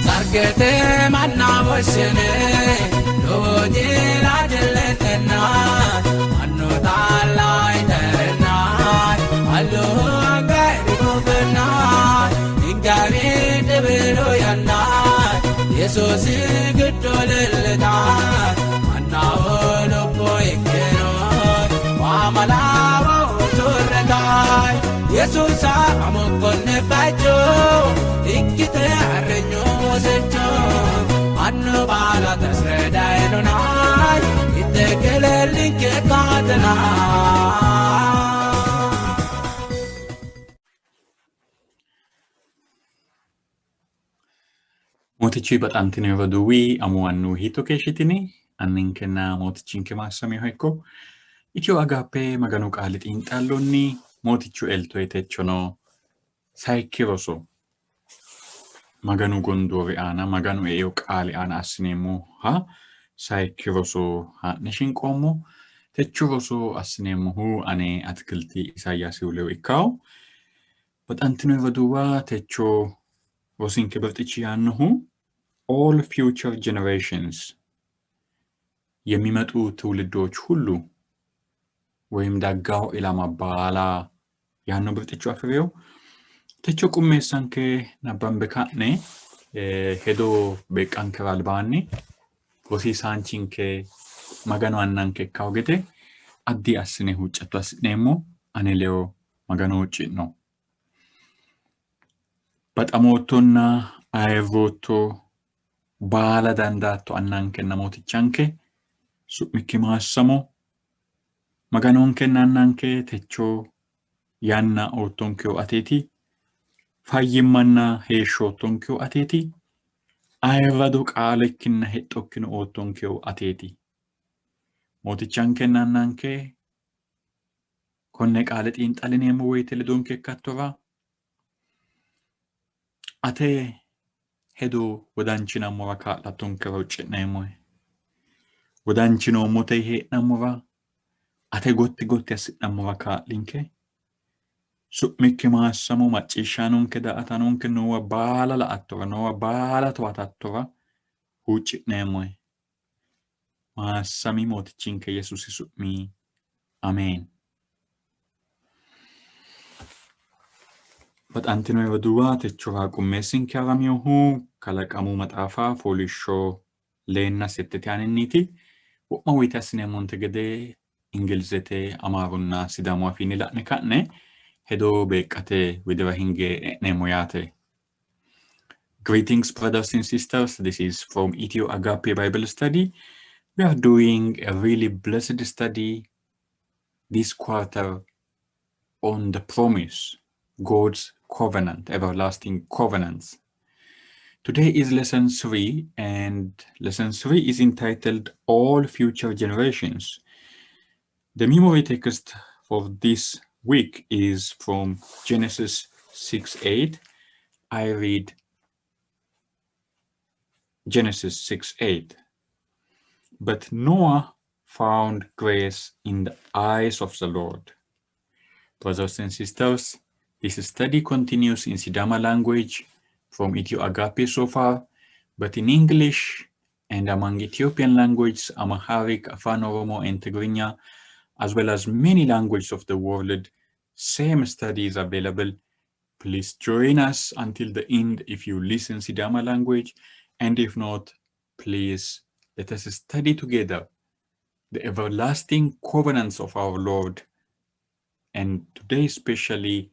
Sargete manna woshshine lowo jila jilletenna mannu taalla iterna allu anga ingawi dibilu yanna Yesuusi giddo leellita mannaho lubbo ikkino waamalawo usurretaay Yesuusa amokkonne bacho ikkite arrenyo wosecho annu baala tasredaynonay ittekelellinke kaatena. Mootichi baxantino roduuwi amuwannu hiitto keeshshitini? Anninkenna mootichinke maassaminoha ikko. Itiyo Agaappe Maganu qaali xiinxallonni mootichu eltoe techono sayikki roso Maganu gondoori aana Maganu eino qaali aana assineemmoha sayikki roso haa'ne shinqoommo. Techo roso assineemmohu ane Atikilti Isayaasi Wuleyo ikkawo. Baxantino roduuwa techo rosinke birxichi yaannohu All Future Generations የሚመጡ ትውልዶች ሁሉ ወይም daggawo ilama baala yaanno birxicho afi'reyo. Techo qummeessanke nabbambe ka'ne hedo beeqqankera albaanni rosiisaanchinke Maganu annanke ikkawo gede addi assine huuccatto assi'neemmo. Ane leyo Magano huucci'no. Baxamoottonna ayirrootto baala dandaatto annankenna mootichanke su'mikki maassamo. Maganonkenna annanke techo yanna oottonkehu ateeti. Fayyimmanna heeshsho oottonkehu ateeti. Ayirrado qaalekkinna hexxokkino oottonkehu ateeti. Mootichankenna annanke konne qaale xiinxallineemmo woyite ledonke ikkattora ate hedo wodanchinammora kaa'lattonkera huucci'neemmohe. Wodanchinoommote hee'nammora ate gotti gotti assi'nammora kaa'linke. Su'mikki maassamo macciishshaanonke daa''ataanonke noowa baala la''attora noowa baala towatattora huucci'neemmohe. Maassami Mootichinke Yesuusi su'mi. Ameen. Baxantino roduuwa techora qummeessinke haraminohu kalaqamu maxaafa fooliishsho leenna settete aaninniiti. Wo'ma woyite assineemmonte gede Ingilizete, Amaarunna Sidaamu afiinni la'ne ka'ne hedo beeqqate widira hinge e'neemmo yaate. Greetings, brothers and sisters. This is from Ethio Agape Bible Study. We are doing a really blessed study this quarter on the promise, God's covenant, everlasting covenants. Today is lesson 3, and lesson 3 is entitled All Future Generations. The memory text for this week is from Genesis 6:8. I read Genesis 6:8. But Noah found grace in the eyes of the Lord. Brothers and sisters, this study continues in Sidama language from Ethio Agape so far, but in English and among Ethiopian languages, Amharic, Afan Oromo, and Tigrinya, as well as many languages of the world, same study is available. Please join us until the end if you listen Sidama language, and if not, please let us study together the everlasting covenants of our Lord, and today especially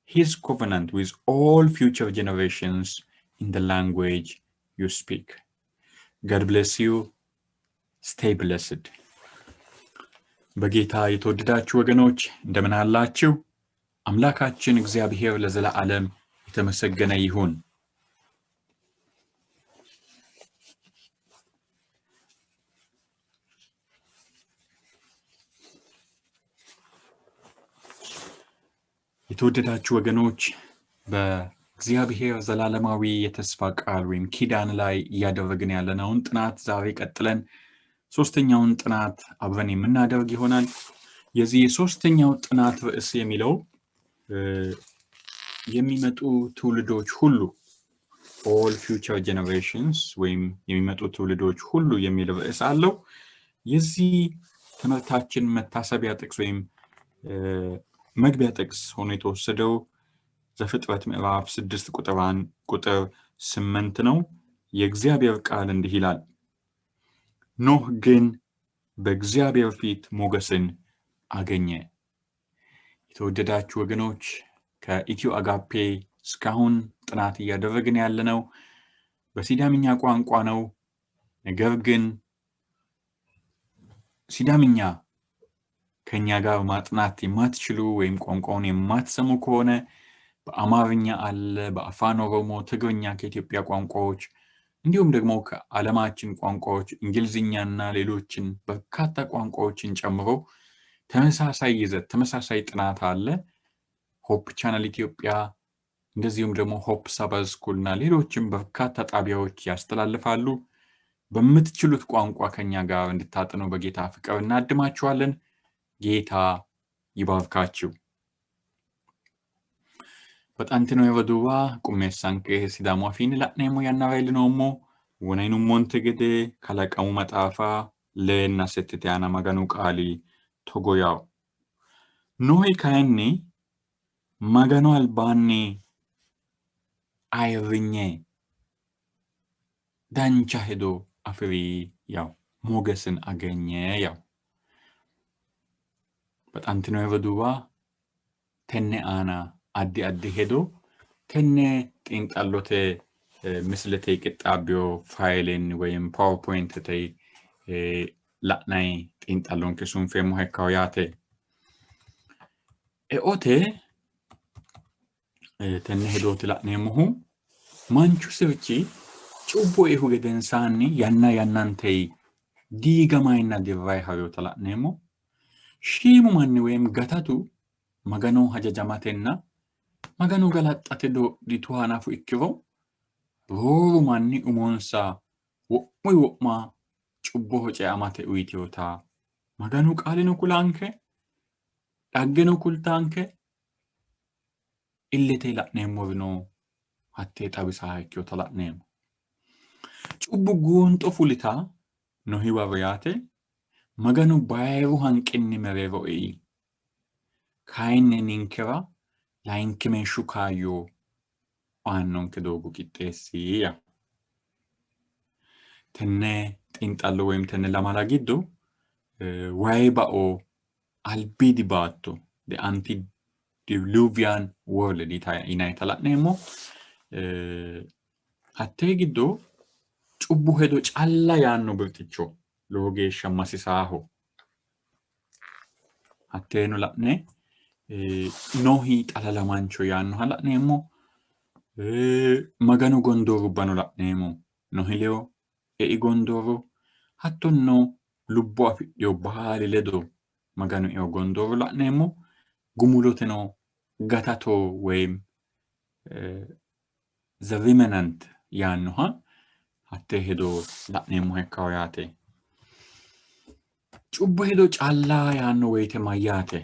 his covenant with all future generations in the language you speak. God bless you. Stay blessed. በጌታ የተወደዳችሁ ወገኖች እንደምን አላችሁ? አምላካችን እግዚአብሔር ለዘላለም የተመሰገነ ይሁን። የተወደዳችሁ ወገኖች በእግዚአብሔር ዘላለማዊ የተስፋ ቃል ወይም ኪዳን ላይ እያደረግን ያለነውን ጥናት ዛሬ ቀጥለን ሶስተኛውን ጥናት አብረን የምናደርግ ይሆናል። የዚህ የሶስተኛው ጥናት ርዕስ የሚለው የሚመጡ ትውልዶች ሁሉ፣ all future generations ወይም የሚመጡ ትውልዶች ሁሉ የሚል ርዕስ አለው። የዚህ ትምህርታችን መታሰቢያ ጥቅስ ወይም መግቢያ ጥቅስ ሆኖ የተወሰደው ዘፍጥረት ምዕራፍ 6 ቁጥር 8 ነው። የእግዚአብሔር ቃል እንዲህ ይላል፣ ኖህ ግን በእግዚአብሔር ፊት ሞገስን አገኘ። የተወደዳችሁ ወገኖች፣ ከኢትዮ አጋፔ እስካሁን ጥናት እያደረግን ያለነው በሲዳምኛ ቋንቋ ነው። ነገር ግን ሲዳምኛ ከኛ ጋር ማጥናት የማትችሉ ወይም ቋንቋውን የማትሰሙ ከሆነ በአማርኛ አለ፣ በአፋን ኦሮሞ፣ ትግርኛ ከኢትዮጵያ ቋንቋዎች፣ እንዲሁም ደግሞ ከዓለማችን ቋንቋዎች እንግሊዝኛና ሌሎችን በርካታ ቋንቋዎችን ጨምሮ ተመሳሳይ ይዘት፣ ተመሳሳይ ጥናት አለ። Hope Channel ኢትዮጵያ እንደዚሁም ደግሞ Hope Sabbath School እና ሌሎችም በርካታ ጣቢያዎች ያስተላልፋሉ። በምትችሉት ቋንቋ ከኛ ጋር እንድታጥኑ በጌታ ፍቅር እናድማችኋለን። ጌታ ይባርካችሁ። Baxantino roduuwa, qummeessanke Sidaamu Afiinni la'neemmo yannara iillinoommo. Wona yinummonte gede Kalaqamu maxaafa 6ና 8 aana Maganu qaali togo yawo. Nohi kayinni Maganu albaanni ayirrinye, dancha hedo afi'ri yawo, ሞገስን አገኘ yawo. Baxantino roduuwa, tenne aana addi addi hedo tenne xiinxallote misilete qixxaabbino faayilenni ወይም PowerPoint la'nanni xiinxallonke sunfeemmoha ikkawo yaate. Eote tenne hedooti la'neemmohu, manchu sirchi cubbu eihu gedensaanni yanna yannantey diigamayinna dirrayi harinota la'neemmo. Shiimu manni ወይም gatatu Magano hajajamatenna Magano galaxxate doodhituha nafu ikkiro, rooru manni umonsa wo'muyi wo'ma cubboho ceamate uyitinota Maganu qaalino kulanke, dhaggeno kultanke, illete la'neemmorino hattee xawisaha ikkinota la'neemmo. Cubbu guunxo fulita Nohi waro yaate, Maganu bayiru hanqinni mereero ei. Kayinni ninkera layinkimeeshshu kaayyo aannonke doogo qixxeessi yaa. Tenne xiinxallo ወይም tenne lamala giddo wayi bao albiidi baatto, the antediluvian world yinayita la'neemmo. Hattee giddo cubbu hedo calla yaanno birxicho lowo geeshsha masisaaho. Hatteeno la'ne Nohi xalala mancho yaannoha la'neemmo. Maganu gondoorubbano la'neemmo. Nohi ledo ei gondooro, hattonno lubbo afidhino baali ledo Maganu eo gondooro la'neemmo. Gumuloteno gatato ወይም the remnant yaannoha hattee hedo la'neemmoha ikkawo yaate. Cubbu hedo calla yaanno woyite mayyaate?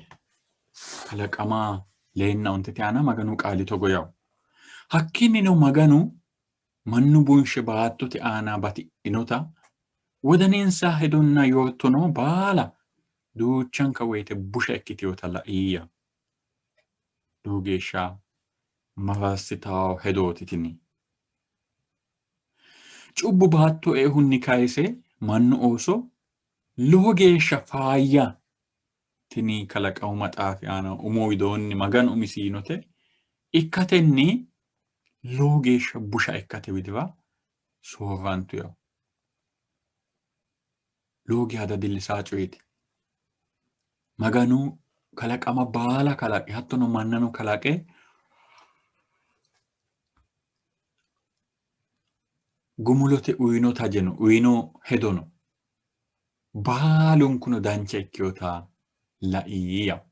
Kalaqama 4ና 5 aana Maganu qaali togo yawo. Hakkiinnino Maganu mannu bunshe baattote aana batidhinota, wodaninsa hedonna yortono baala duuchanka woyite busha ikkitinota laiyya. Lowo geeshsha mararsitawo hedooti tini. Cubbu baatto eihunni kayise mannu ooso lowo geeshsha faayya, tini Kalaqamu maxaafi aana umo widoonni Maganu umisi yiinote, ikkatenni lowo geeshsha busha ikkate widira soorrantu yawo. Lowo geeshsha dadillisaa coyeeti. Maganu kalaqama baala kalaqe, hattono mannano kalaqe, gumulote uyino tajeno uyino hedono baalunkuno dancha ikkinota lai yawo.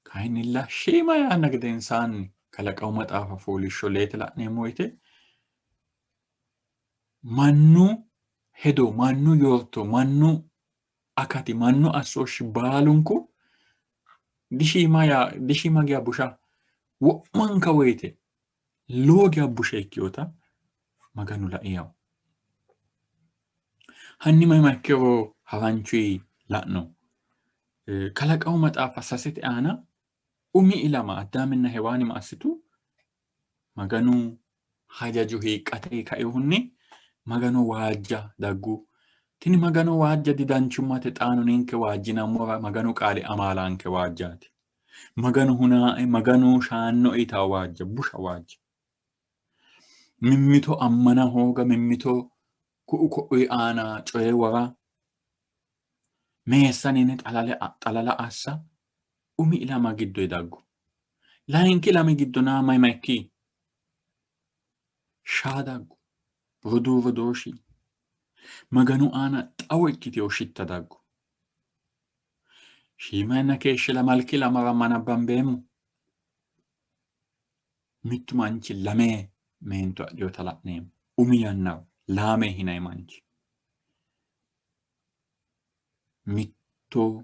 Kayinnilla shiima yanna gedensaanni Kalaqamu maxaafa fooliishsho 4te la'neemmo woyite, mannu hedo, mannu yorto, mannu akati, mannu assooshshi baalunku Dishiima yaa dishiima geya busha wo'manka woyite lowo geya busha ikkinota Maganu laino. Hanni mayi makkiro haranchuyi la'no. Kalaqamu maxaafa sasete aana umi ilama Addaaminna Hewaani ma assitu? Maganu hajajo hiiqqate kainohunni Magano waajja daggu. Tini Magano waajja didanchummate, xaano ninke waajjinammora Maganu qaali amaalanke waajjaati. Maganu hunaae, Maganu shaannoe yitaa waajja, busha waajja. Mimmito ammana hooga, mimmito ku'u ko'oyi aana coye wora, meessanine xalala assa umi ilama giddo daggu. Layinki ilami giddo naa mayi maikki? Shaa daggu. Roduu rodooshi. Maganu aana xawo ikkiteyo shitta daggu. Shiima yanna keeshshe lamalki ilamara ma nabbambeemmo? Mittu manchi lame meento adhinota la'neemmo. Umi yannara Laame yinanni manchi mitto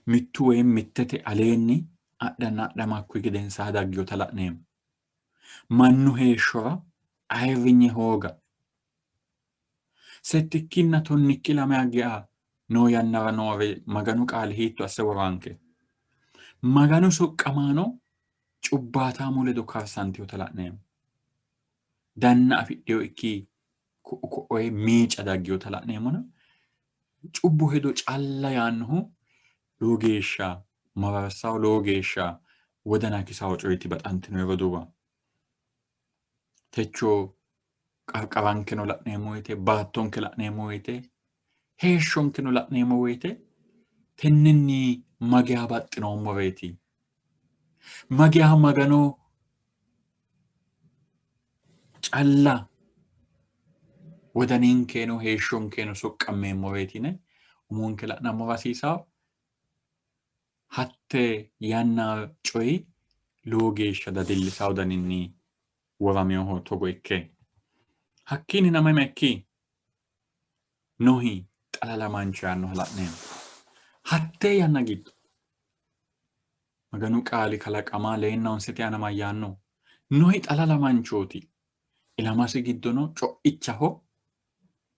mittu woyi mittete aleenni adhanna adhama hakkuyi gedensaa dagginota la'neemmo. Mannu heeshshora ayirrinye hooga. Settikkinna tonnikki lame geya noo yannara noore Maganu qaali hiitto asse woraanke? Maganu soqqamaano cubbaataamu ledo karsantinota la'neemmo. Danna afidhino ikki ku'u ko'oye miica dagginota la'neemmona cubbu hedo calla yaannohu lowo geeshsha mararsawo, lowo geeshsha wodana kisawo coyeti baxantino roduuwa. Techo qarqarankeno la'neemmo woyite, baattonke la'neemmo woyite, heeshshonkeno la'neemmo woyite tennenni mageya baxxinoommoreeti? Mageya Magano calla wodaninkeno heeshshonkeno soqqammeemmoreeti yine umonke la'nammora hasiisawo. Hatte yanna coyi lowo geeshsha dadillisawo daninni woraminoho togo ikke. Hakkiinni nama ikki? Nohi xalala mancho yaannoha la'neemmo. Hattee yanna giddo Maganu qaali kalaqama leenna honsete aana mayyaanno? Nohi xalala manchooti. Ilamasi giddono co'ichaho.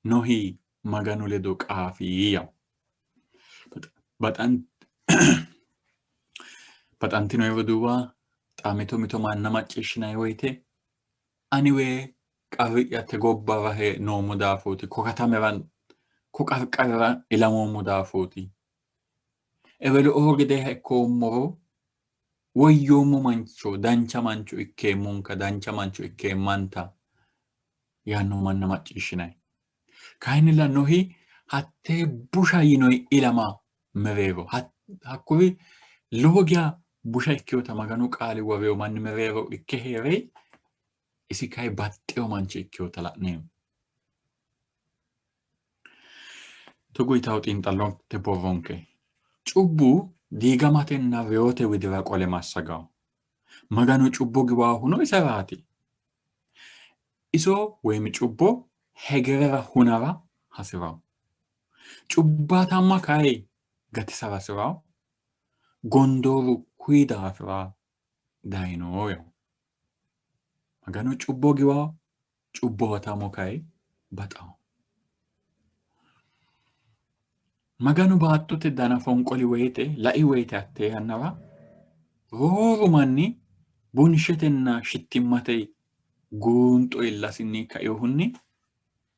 Nohi Maganu ledo qaafi yawo. Baxantino roduuwa, xa mito mito manna macciishshinanni woyite aniwe qarri'ya te gobbara hee'noommo daafooti, ko katamira, ko qarqarira ilamoommo daafooti. Ewelo''oo gedeeha ikkoommoro woyyoommo mancho, dancha mancho ikkeemmonka, dancha mancho ikkeemmanta yaanno manna macciishshinanni. Kayinnilla Nohi hattee busha yinoyi ilama mereero hakkuri lowo geya busha ikkinota Maganu qaali worino manni mereero ikke hee're isi kayi baxxino mancho ikkinota la'neemmo. Togo yitawo xiinxallote borronke cubbu diigamatenna reyote widira qole massagawo. Maganu cubbo giwaahuno iseraati. Iso woyimi cubbo hegerera hunara hasi'ranno. Cubbaataamma kayi gatisara hasi'ranno. Gondooru kuyi daafira dayino yawo. Maganu cubbo giwawo, cubbootamo kayi baxawo. Maganu baattote dana fonqoli woyite, lai woyite hattee yannara rooru manni bunshetenna shittimmate guunxo iillasinni kainohunni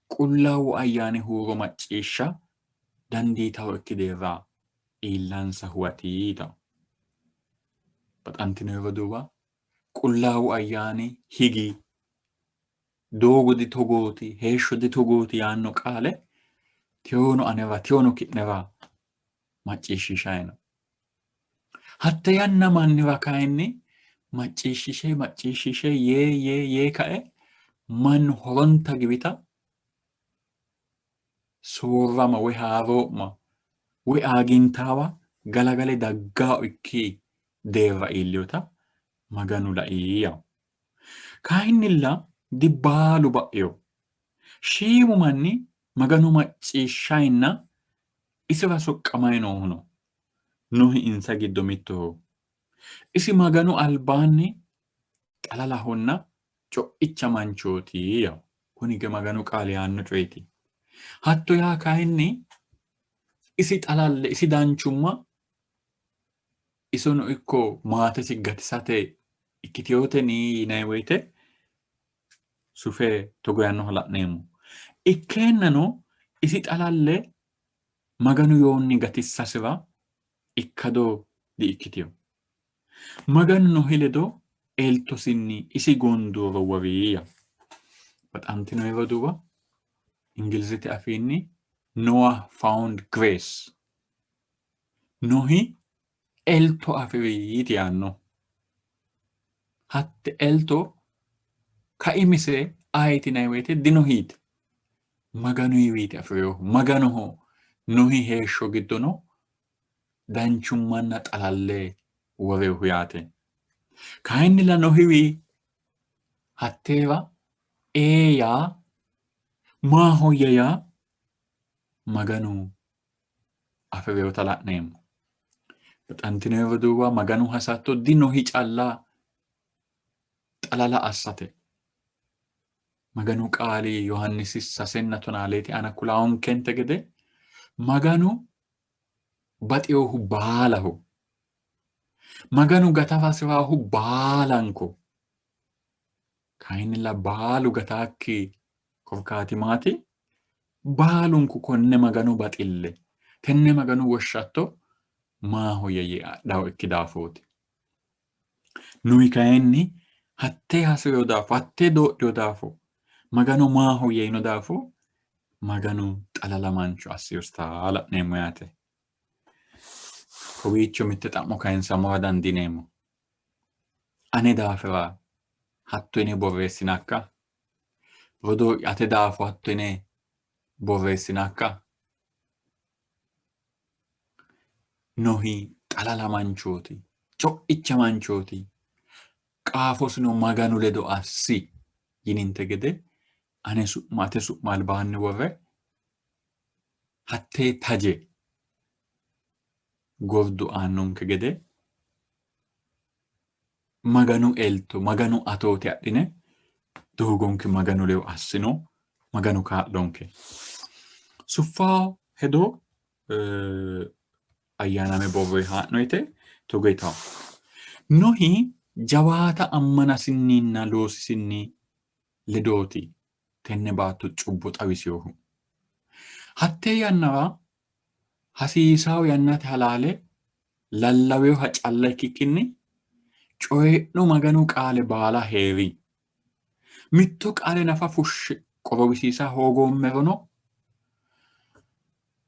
qullaawu ayyaani huuro macciishsha dandiitannokki deerra iillansa huwati yitanno. Baxantino roduuwa, qullaawu ayyaani higi, doogo ditogooti, heeshsho ditogooti yaanno qaale tewono anera, tewono ki'nera macciishshiishayi no. Hatte yanna mannira kayinni macciishshishe macciishshishe yee yee yee kae mannu horonta giwita soorrama woy haaroo'ma woy aagintaawa galagale daggaa ikki deerra iilliyota Maganu lai yawo. Kayinnilla dibaalu ba'ino. Shiimu manni Maganu macciishshayinna isira soqqamay noohu no. Nohi insa giddo mittoho. Isi Maganu albaanni xalalahonna co'icha manchooti yawo. Kuni Maganu qaali yaanno coyeti. Hatto yaa kayinni isi xalalle, isi danchumma isono ikko maatesi gatisate ikkiteyoteni yinanni woyite sufe togo yaannoha la'neemmo. Ikkeennano isi xalalle Maganu yoonni gatissasira ikkado di''ikkitino. Maganu Nohi ledo eltosinni isi gondooro wori. Baxantino roduuwa, Ingilizete afiinni Noah found grace. Nohi elto afi'ri yiti yaanno. Hatte elto kaimise ayeti yinanni woyite dinohiiti. Maganuyiwiiti afi'rinohu. Maganoho Nohi heeshsho giddono danchummanna xalalle worinohu yaate. Kayinnilla Nohiwi hatteera ee yaa maahoyye yaa Maganu afi'rinota la'neemmo. Baxantino roduuwa, Maganu hasatto dinohi calla xalala assate. Maganu qaali Yohaannisi sasenna tonaa leete aana kulaawonkente gede Maganu baxinohu baalaho. Maganu gata hasi'raahu baalanko. Kayinnilla baalu gataakki korkaati maati? Baalunku konne Maganu baxille, tenne Maganu woshshatto maahoyye yee adhaho ikki daafooti. Nuyi kayinni hattee hasi'rino daafo, hattee doodhino daafo, Maganu maahoyye yiino daafo Maganu xalala mancho assinosita la'neemmo yaate. Kowiicho mitte xa'mo kayinsammora dandiineemmo. Ane daafira hatto yine borreessinakka? Rodoo'ya ate daafo hatto yine borreessinakka? Nohi xalala manchooti, co'icha manchooti, qaafosino Maganu ledo assi yininte gede ane su'ma ate su'ma albaanni worre hattee taje gordu aannonke gede Maganu elto, Maganu atoote adhine doogonke Maganu ledo assino, Maganu kaa'lonke. Suffawo hedo ayyaanaame borroyi haa'noyite togo yitawo. Nohi jawaata ammanasinninna loosisinni ledooti tenne baatto cubbo xawisinohu. Hattee yannara hasiisawo yannate halaale lallawinoha calla ikkikkinni coyi'no Maganu qaale baala hee'ri. Mitto qaale nafa fushshe qorowisiisa hoogoommerono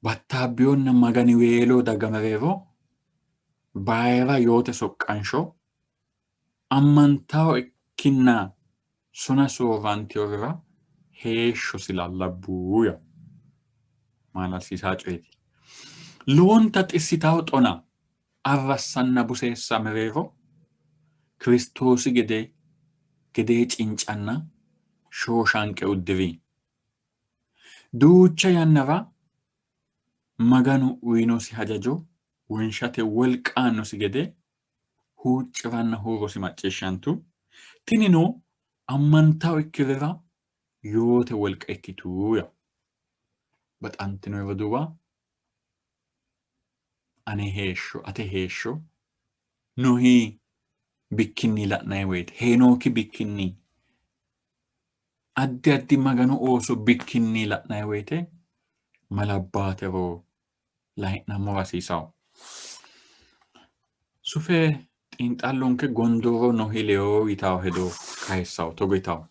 battaabbinonna maganiweelo daga mereero bayira yoote soqqansho ammantawo ikkinna sona soorrantinorira heeshshosi lallabbu yaa maala'lisiisaa coyeeti. Lowonta xissitawo xona arrassanna buseessa mereero Kiristoosi gede gedee cincanna shooshanqe uddi'ri. Duucha yannara Maganu uyinosi hajajo wonshate wolqa aannosi gede huucci'ranna huurosi macciishshantu. Tinino ammantawo ikkirira yoote wolqa ikkitu yaa. Baxantino roduuwa, ane heeshsho, ate heeshsho Nohi bikkinni la'nanni woyite, Heenooki bikkinni, addi addi Maganu ooso bikkinni la'nanni woyite malabbaatero layi'nammora hasiisawo. Sufe xiinxallonke gondooro Nohi leyo yitawo hedo kayissawo, togo yitawo.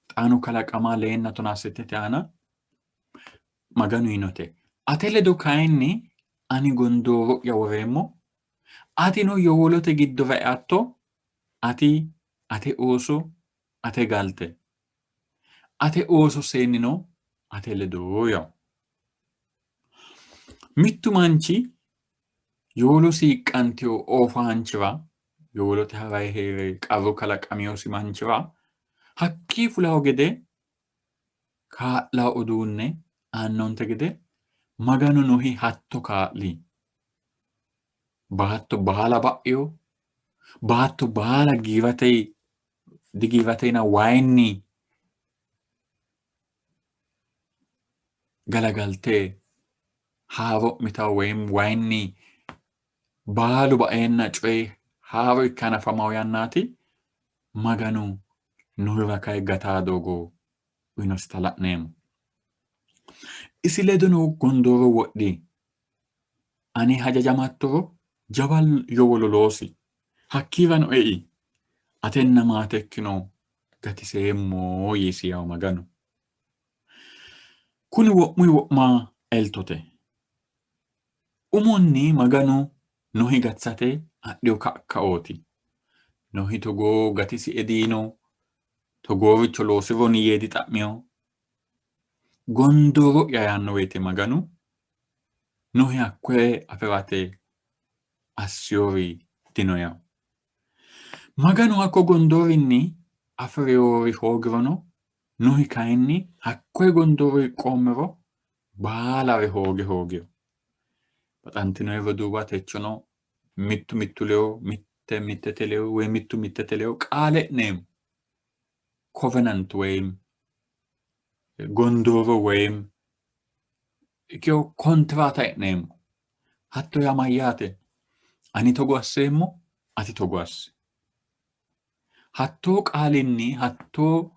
Xaano kalaqama leenna tonaa settete aana Maganu yiinote, ate ledo kayinni ani gondooro'ya woreemmo, atino yowolote giddora eatto, ati, ate ooso, ate galte, ate ooso seennino ate ledo yawo. Mittu manchi yowolo siiqqantino oofaanchira, yowolote harayi hee're qarru kalaqaminosi manchira hakkii fulawo gede kaa'lawo uduunne aannonte gede Maganu Nohi hatto kaa'li. Baatto baala ba'ino, baatto baala giirate digiiratena wayinni galagalte haaroo'mitanno woyim wayinni baalu baeenna coyi haaro ikke hanafamanno yannaati. Maganu Nohira kayi gataa doogo uyinosita la'neemmo. Isi ledono gondooro wodhi. Ane hajajamattoro jawa yowolo loosi. Hakkiirano ei. Atenna maatekkino gatiseemmo yiisi yawo Maganu. Kuni wo'muyi wo'ma eltote. Umonni Maganu Nohi gatisate adhino kakkaooti. Nohi togoo gatisie diyiino, togooricho loosironi yee dixa'mino. Gondooro'ya yaanno woyite Maganu Nohi hakkoye afi'rate assiyori dino yawo. Maganu hakko gondoorinni afi'rinori hoogirono, Nohi kayinni hakkoye gondooro hiiqqoommero baalare hooge hoogino. Baxantinoyi roduuwa techono mittu mittu ledo, mitte mittete ledo woy mittu mittete ledo qaale e'neemmo. Covenant woyim gondooro woyim ikkeo kontiraata e'neemmo. Hatto yaa mayyaate? Ani togo asseemmo, ati togo assi. Hattoo qaalinni hattoo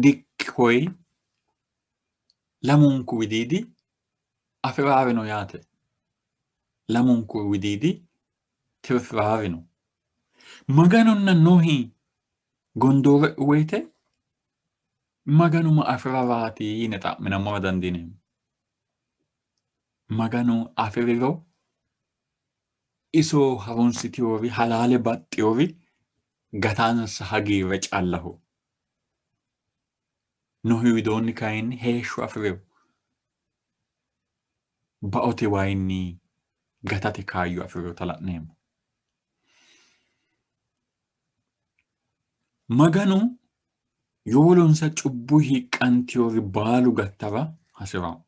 dikkoyi lamunku widiidi afi'raarino yaate. Lamunku widiidi tirfiraarino. Maganunna Nohi gondooro e'u woyite Maganu ma afi'raraati yine xa'minammora dandiineemmo. Maganu afi'riro iso harunsitiyori halaale baxxiyori gatansa hagiirre callaho. Nohi widoonni kayinni heeshsho afi'rino. Baote wayinni gatate kaayyo afi'rinota la'neemmo. Maganu yowolonsa cubbu hiiqqantiyori baalu gattara hasi'ranno.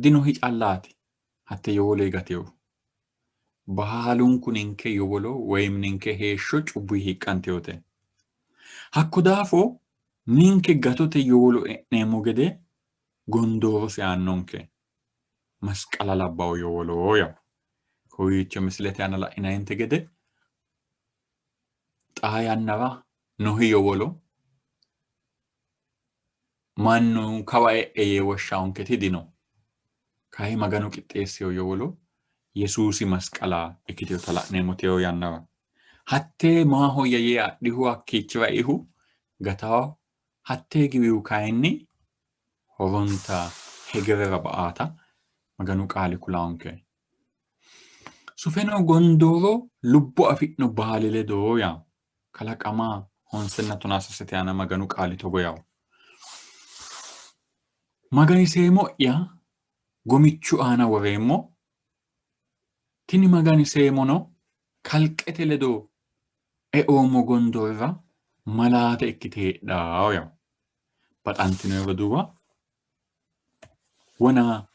Dinohi callaati hatte yowoloyi gatinohu. Baalunku ninke yowolo woyim ninke heeshsho cubbu hiiqqantinote. Hakko daafo ninke gatote yowolo e'neemmo gede gondoorosi aannonke. Masqala labbawo yowolo yawo. Kowiicho misilete aana la'inayinte gede xaa yannara Nohi yowolo mannu kawa e'e yee woshshaonketi dino. Kayi Maganu qixxeessino yowolo Yesuusi masqala ikkitinota la'neemmo teyo yannara. Hattee maahoyye yee adhihu hakkiichira eihu gatawo, hattee giwihu kayinni horonta hegerera ba''aata Maganu qaali kulaonke. Sufeno gondooro lubbo afi'no baali ledo yawo. Kalaqama honsenna tonaa sasete aana Maganu qaali togo yawo. Maganiseemo'ya gomichu aana woreemmo, tini maganiseemono kalqete ledo eoommo gondoorira malaate ikkite heedhanno yawo. Baxantino roduuwa, wona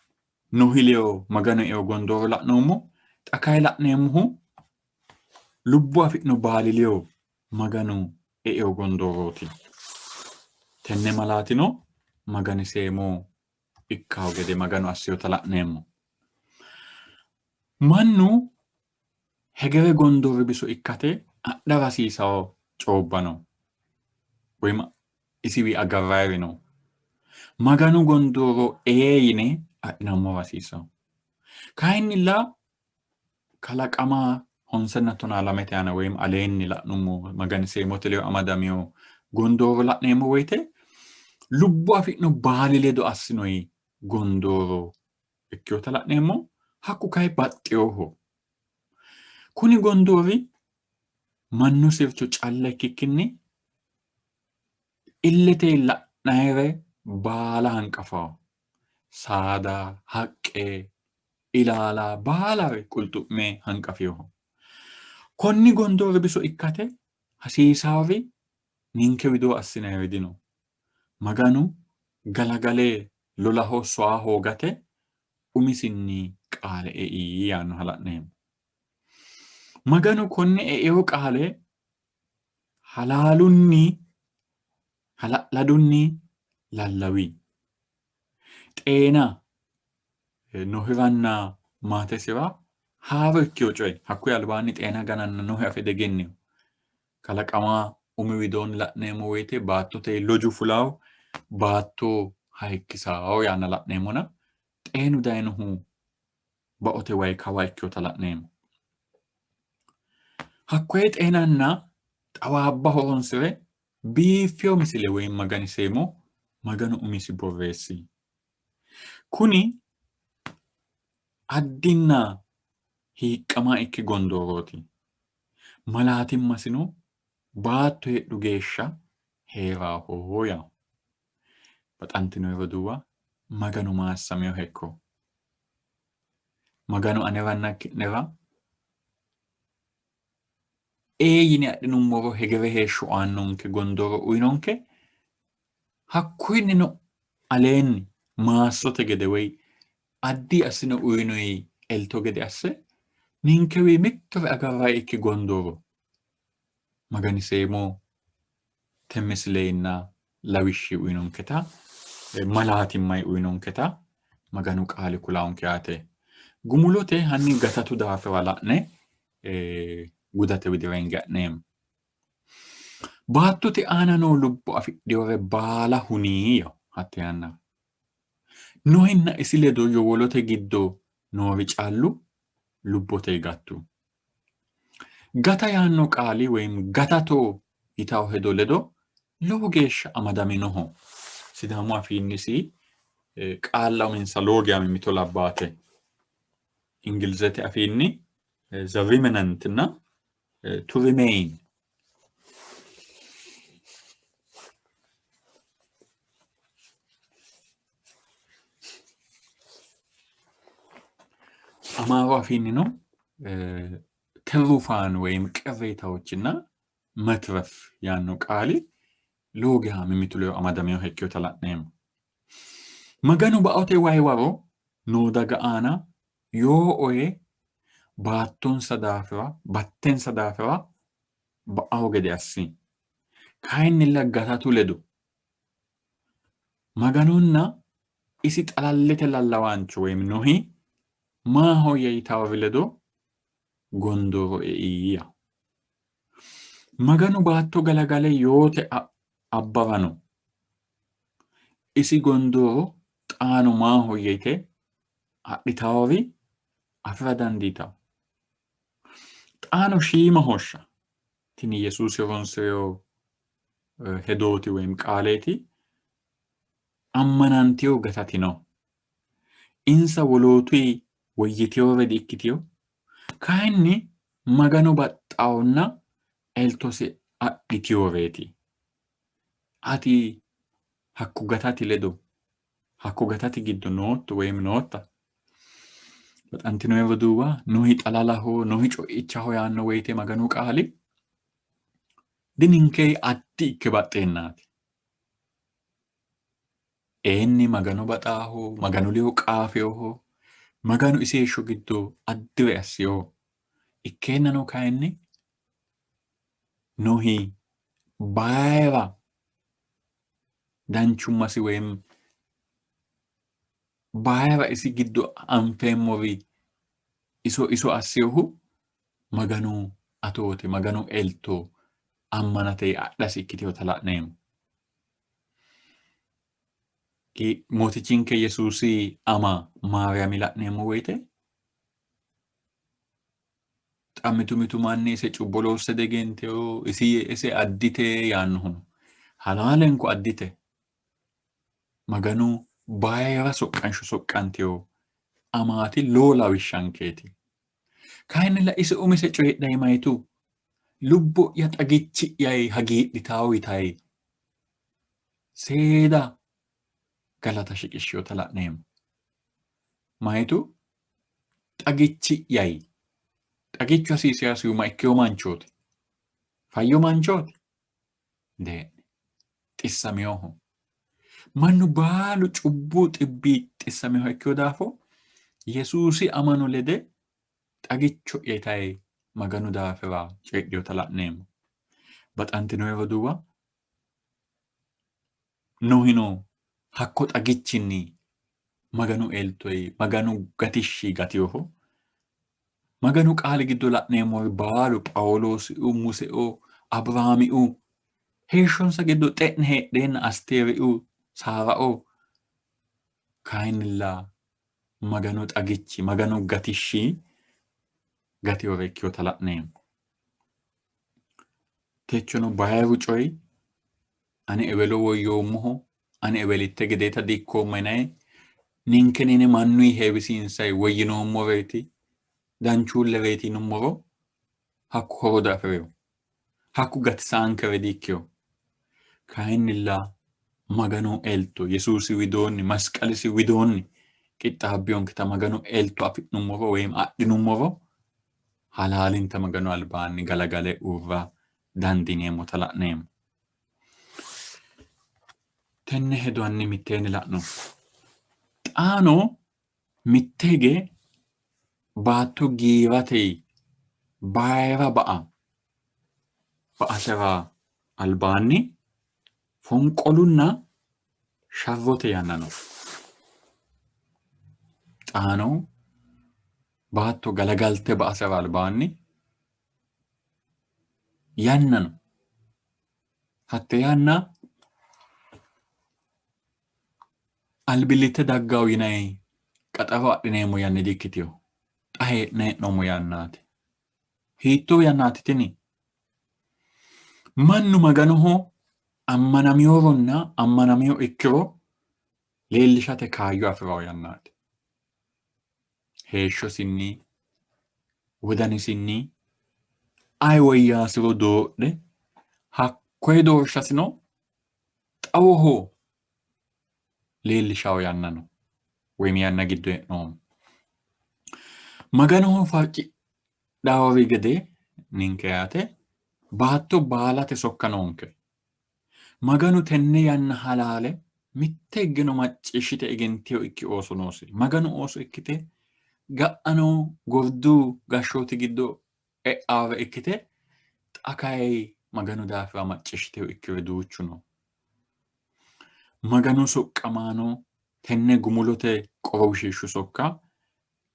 Nohi ledo Maganu eo gondooro la'noommo. Xa kayi la'neemmohu lubbo afi'no baali ledo Maganu eino gondoorooti. Tenne malaatino Maganiseemo ikkawo gede Maganu assinota la'neemmo. Mannu hegere gondoori biso ikkate adhara hasiisawo coobba no, woy isiwi agarrayiri no. Maganu gondooro ee yine adhinammora hasiisawo. Kayinnilla kalaqama honsenna tonaa lamete aana woyim aleenni la'nummo maganiseemote ledo amadamino gondooro la'neemmo woyite lubbo afi'no baali ledo assinoyi gondooro ikkinota la'neemmo. Hakku kayi baxxinoho. Kuni gondoori mannu sircho calla ikkikkinni illete la'nayire baala hanqafawo. Saada, haqqe, ilaala baalare qulxu'me hanqafinoho. Konni gondoori biso ikkate hasiisaari ninke widoo assinayiri dino. Maganu galagale lolaho soa hoogate umisinni qaale ei yaannoha la'neemmo. Maganu konne eino qaale halaalunni hala'ladunni lallawi. Xeena Nohiranna maatesiwa haaro ikkino coye hakkuyi albaanni xeena gananna Nohi afe diegennino. Kalaqama umi widoonni la'neemmo woyite baattote loju fulawo baatto hayikkisawo yaanna la'neemmona xeenu dayinohu baote wayi kawa ikkinota la'neemmo. Hakkoye xeenanna xawaabba horoonsi're biiffino misile woyi magani-seemo Maganu umisi borreessi. Kuni addinna hiiqqama ikki gondoorooti. Malaatimmasino baatto heedhu geeshsha hee'raaho yaanno. Baxantino roduuwa, Maganu maassaminoha ikko. Maganu aneranna ki'nera ee yine adhinummoro hegere heeshsho aannonke gondooro uyinonke. Hakkuyinnino aleenni maassote gede woy addi assine uyinoyi elto gede asse ninkewii mittore agarrannikki gondooro Magani-seemo te misilenna lawishshi uyinonketa malaatimmayi uyinonketa Maganu qaali kulaonke yaate. Gumulote hanni gatatu daafira la'ne gudate widira hinge ha'neemmo. Baattote aana noo lubbo afidhinore baala huni hatte yannara. Nohinna isi ledo yowolote giddo noori callu lubbote gattu. Gata yaanno qaali woyim gatato yitawo hedo ledo lowo geeshsha amadaminoho. Sidaamu afiinnisi qaalla uminsa lowo geya mimmito labbaate. Ingilizete afiinni the remnant na to remain. Amaaru afiinnino ትሩፋን ወይም ቅሬታዎችና መትረፍ yaanno qaali lowo geya mimmitu ledo amadaminoha ikkinota la'neemmo. Maganu baote wayi waro noo daga aana yoo oye baattonsa daafira battensa daafira ba'aho gede assi. Kayinnilla gatatu ledo Maganunna isi xalallete lallawaancho woyim Nohi maahoyye yitawori ledo gondooro ei. Maganu baatto galagale yoote abbarano isi gondooro xaano maahoyye yite adhitawori afi'ra dandiitanno. Xaano shiima hoshsha tini Yesuusi horoonsi'rino hedooti woyim qaaleeti ammanantino gatatino. Insa wolootuyi woyyitinore di''ikkitino, kayinni Magano baxxawonna eltosi adhitinoreeti. Ati hakko gatati ledo hakko gatati giddo nootto woyim nootta? Baxantinoe roduuwa, Nohi xalalaho, Nohi co'ichaho yaanno woyite Maganu qaali dininke addi ikke baxxeennaati. Eenni Magano baxaaho, Maganu ledo qaafeeho, Maganu isi heeshsho giddo addire assiho. Ikkeennano kayinni Nohi bayira danchummasi woyim bayira isi giddo anfeemmori iso iso assinohu Maganu atoote, Maganu elto ammanate adhasi ikkitinota la'neemmo. Mootichinke Yesuusi ama Maariyaami la'neemmo woyite xa mitu mitu manni ise cubbo loosse diegentino, isi ise addite yaannohu no. Halaalenko addite. Maganu bayira soqqansho soqqantino amaati lowo lawishshankeeti. Kayinnilla ise umise coyidhanni mayitu lubbo'ya xagichi'yayi hagiidhitawo yitayi seeda galata shiqishshinota la'neemmo. Mayitu xagichi'yayi xagichu hasiisihasihu ma ikkewo manchooti? Fayyo manchooti? Dee'ni. Xissaminoho. Mannu baalu cubbu xibbi xissaminoha ikkino daafo Yesuusi amano lede xagicho'ya yitayi Maganu daafira coyidhinota la'neemmo. Baxantino roduuwa, Nohino hakko xagichinni Maganu eltoyi, Maganu gatishshi gatinoho. Maganu qaali giddo la'neemmori baalu Phaawuloosiu, Museu, Abiraamiu heeshshonsa giddo xe'ne heedheenna Asteeriu, Saarao kayinnilla Maganu xagichi, Maganu gatishshi gatinore ikkinota la'neemmo. Techono bayiru coyi ani ewelo woyyoommoho, ani ewelitte gedeeta diikkoomma yinanni ninkenine mannuyi heewisiinsayi woyyinoommoreeti, danchuullereeti yinummoro hakku horo diafi'rino. Hakku gatisaankere diikkino. Kayinnilla Maganu elto Yesuusi widoonni masqalisi widoonni qixxaabbinonketa Maganu elto afi'nummoro woyim adhinummoro halaalinta Maganu albaanni galagale uurra dandiineemmota la'neemmo. Tenne hedo hanni mitteenni la'no. Xaano mitte hige baatto giirate bayira ba'a ba'asera albaanni fonqolunna sharrote yanna no. Xaano baatto galagalte ba'asera albaanni yanna no. Hatte yanna albillitte daggawo yinanni qaxaro adhineemmo yanna di''ikkitino. Xa hee'ne hee'noommo yannaati. Hiittoo yannaati tini? Mannu Maganoho ammanaminoronna ammanamino ikkiro leellishate kaayyo afi'ranno yannaati. Heeshshosinni, wodanisinni ayi woyyaasiro doodhe hakkoye doorshasino xawoho leellishawo yanna no woyim yanna giddo hee'noommo. Maganoho farcidhaawori gede ninke yaate baatto baalate sokka noonke. Maganu tenne yanna halaale mitte higgeno macciishshite egentino ikki ooso noosi. Maganu ooso ikkite ga'ano gordu gashshooti giddo e'aare ikkite xa kayi Maganu daafira macciishshitino ikkiri duuchu no. Maganu soqqamaano tenne gumulote qorowishshiishshu sokka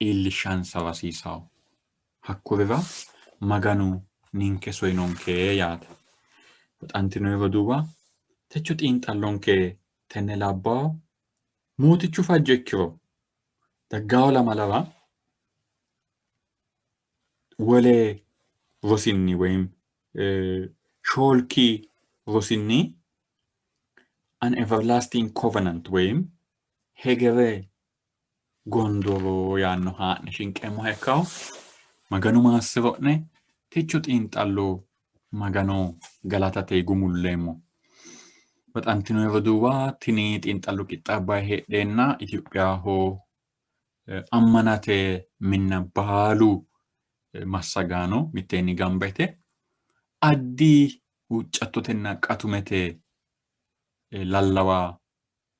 iillishshansara hasiisanno. Hakkurira Maganu ninke soyinonke yaate. Baxantinoyi roduuwa, techo xiinxallonke tenne labbawo Mootichu fajjo ikkiro daggawo lamalara wole rosinni woyim shoolki rosinni an everlasting covenant woyim hegere gondooro yaanno haa'ne shinqeemmoha ikkawo. Maganu maassiro'ne techo xiinxallo Magano galatate gumulleemmo. Baxantino roduuwa, tini xiinxallo qixxaabbanni heedheenna Itophiyaho ammanate minna baalu massagaano mitteenni gamba yite addi huuccattotenna qatumete lallawa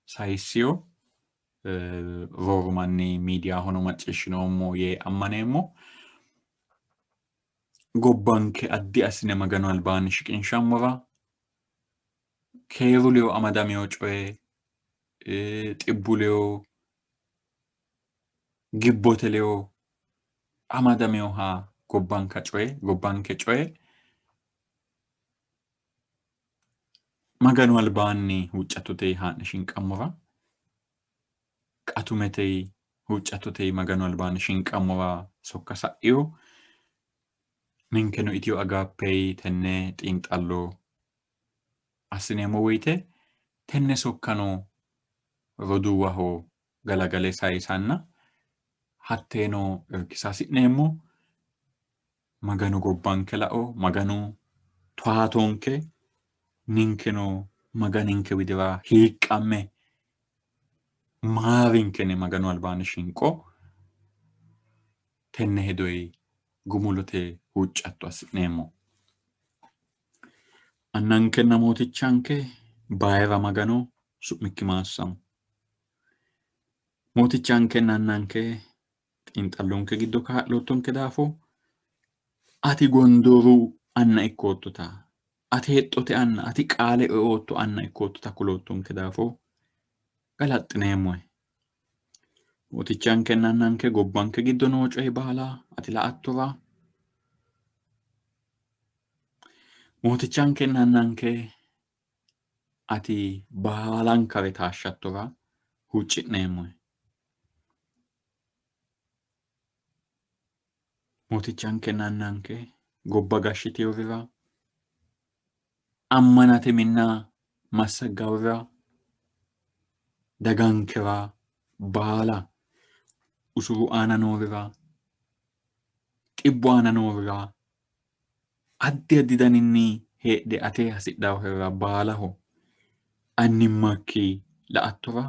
sayissino. Rooru manni miidiyahono macciishshinoommo yee ammaneemmo. Gobbanke addi assine Maganu albaanni shiqinshammora keeru ledo amadamino coye, xibbu ledo, gibbote ledo amadaminoha gobbanka coye, gobbanke coye Maganu albaanni huuccattote haa'ne shinqammora, qatumete huuccattote Maganu albaanni shinqammora sokka sa'ino. Ninkeno Itiyo Agaappey tenne xiinxallo assineemmo woyite tenne sokkano roduuwaho galagale sayisanna hatteeno irkisa hasi'neemmo. Maganu gobbanke lao, Maganu toyaatonke, ninkeno Maganinke widira hiiqqamme maarinkene Maganu albaanni shinqo. Tenne hedoyi gumulote huuccatto assi'neemmo. Annankenna Mootichanke bayira Magano su'mikki maassamo. Mootichankenna Annanke xiinxallonke giddo kaa'loottonke daafo Ati gondooru anna ikkoottota, ati hexxote anna, ati qaale eootto anna ikkoottota kuloottonke daafo galaxxineemmohe. Mootichankenna annanke gobbanke giddo noo coyi baala ati la''attora, Mootichankenna annanke ati baalankare taashshattora huucci'neemmohe. Mootichankenna annanke gobba gashshitinorira, ammanate minna massaggaworira, dagankera baala usuru aana noorira, xibbu aana noorira, addi addi daninni heedhe ate hasidhaahurira baalaho annimmakki la''attora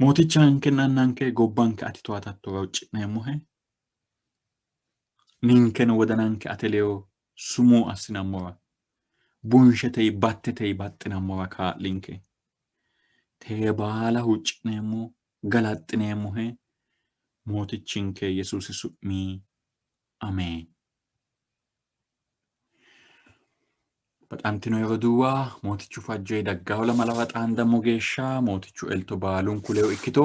Mootichankenna annanke gobbanke ati towatattora huucci'neemmohe. Ninkeno wodananke ate ledo sumuu assinammora, bunshetey battetey baxxinammora kaa'linke. Tee baala huucci'neemmo, galaxxineemmohe Mootichinke Yesuusi su'mi Ameen. Baxantino roduuwa, Mootichu fajjoyi daggawo lamalawa xaandammo geeshsha Mootichu elto baalunku ledo ikkito.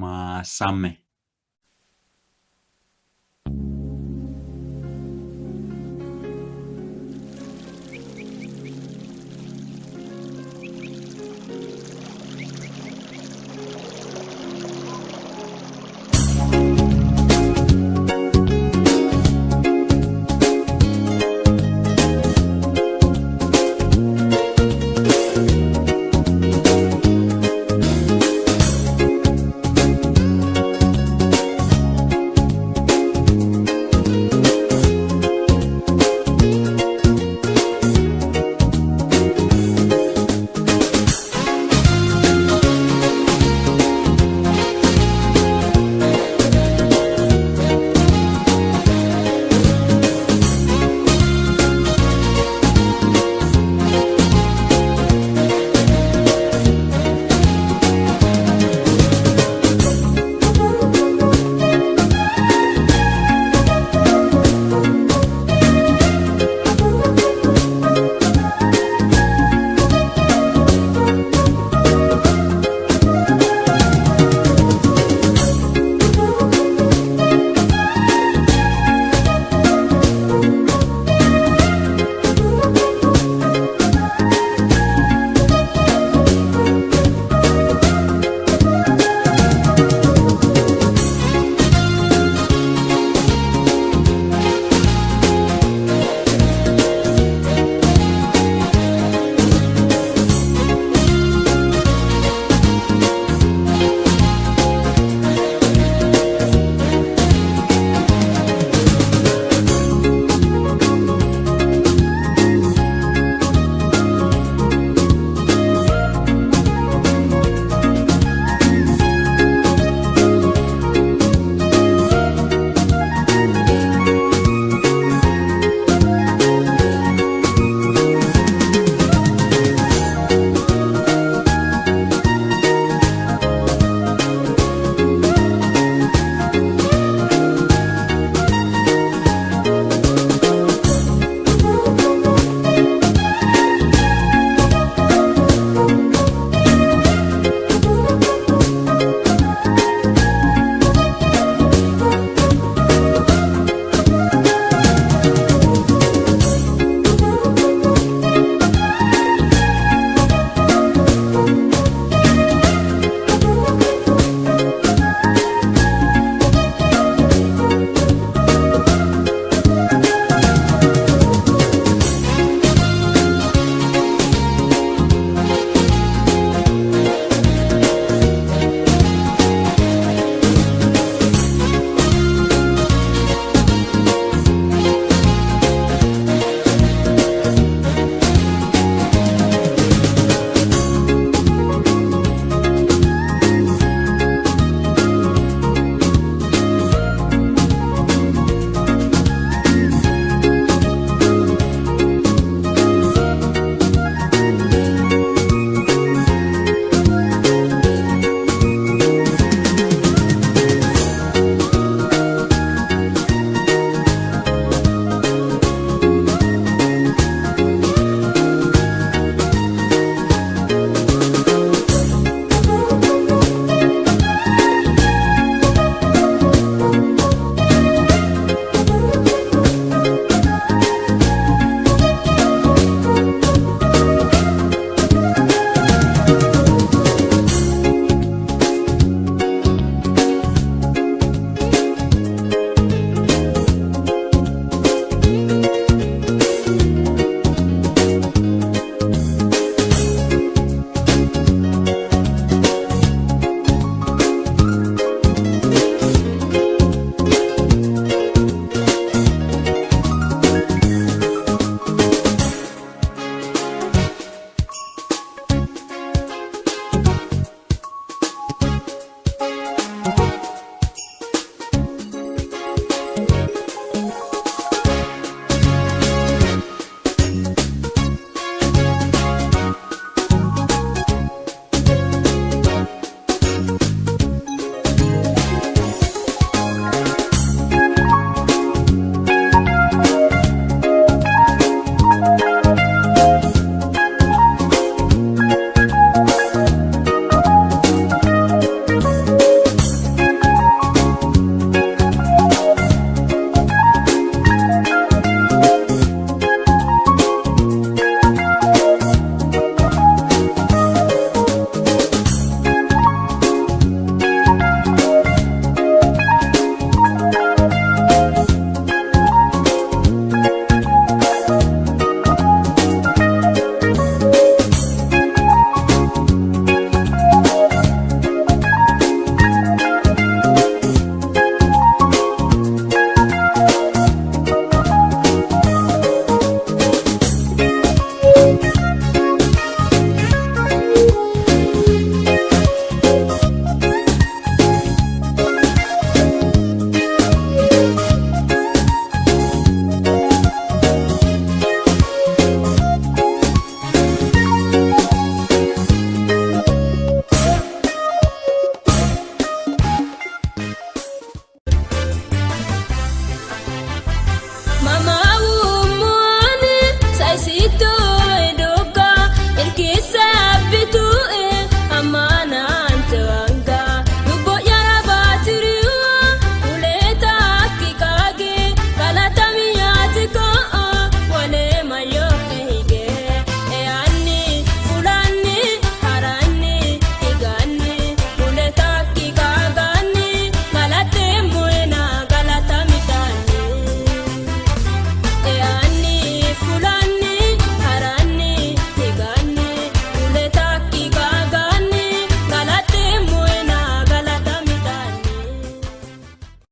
Maassamme.